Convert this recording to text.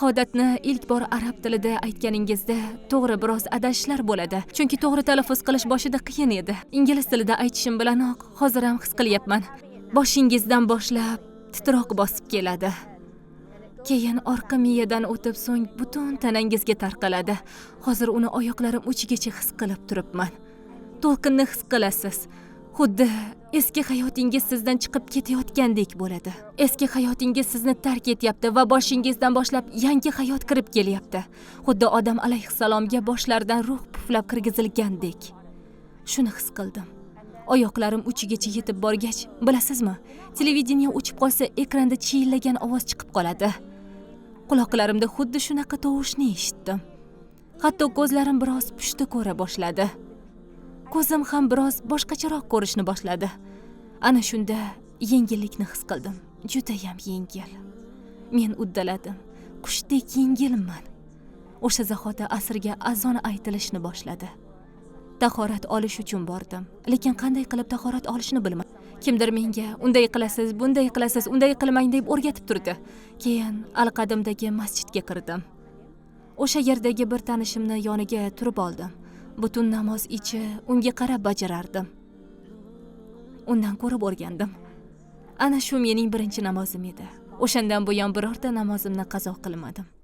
Shahodatni ilk bor arab tilida aytganingizda, to'g'ri, biroz adashishlar bo'ladi, chunki to'g'ri talaffuz qilish boshida qiyin edi. Ingliz tilida aytishim bilanoq hozir ham his qilyapman. Boshingizdan boshlab titroq bosib keladi. Keyin orqa miyadan o'tib, so'ng butun tanangizga tarqaladi. Hozir uni oyoqlarim uchigacha his qilib turibman. To'lqinni his qilasiz. Xuddi eski hayotingiz sizdan chiqib ketayotgandek bo'ladi. Eski hayotingiz sizni tark etyapti va boshingizdan boshlab yangi hayot kirib kelyapti. Xuddi Odam alayhissalomga boshlaridan ruh puflab kirgizilgandek. Shuni his qildim. Oyoqlarim uchigacha yetib borgach, bilasizmi, televideniye o'chib qolsa, ekranda chiyillagan ovoz chiqib qoladi. Quloqlarimda xuddi shunaqa tovushni eshitdim. Hatto ko'zlarim biroz pushti ko'ra boshladi. Ko'zim ham biroz boshqacharoq ko'rishni boshladi. Ana shunda yengillikni his qildim. Judayam yengil. Men uddaladim. Qushdek yengilman. O'sha zahoti asrga azon aytilishni boshladi. Tahorat olish uchun bordim, lekin qanday qilib tahorat olishni bilmadim. Kimdir menga unday qilasiz, bunday qilasiz, unday qilmang deb o'rgatib turdi. Keyin Alqadimdagi masjidga kirdim. O'sha yerdagi bir tanishimni yoniga turib oldim. Butun namoz ichi unga qarab bajarardim. Undan ko'rib o'rgandim. Ana shu mening birinchi namozim edi. O'shandan buyon birorta namozimni qazo qilmadim.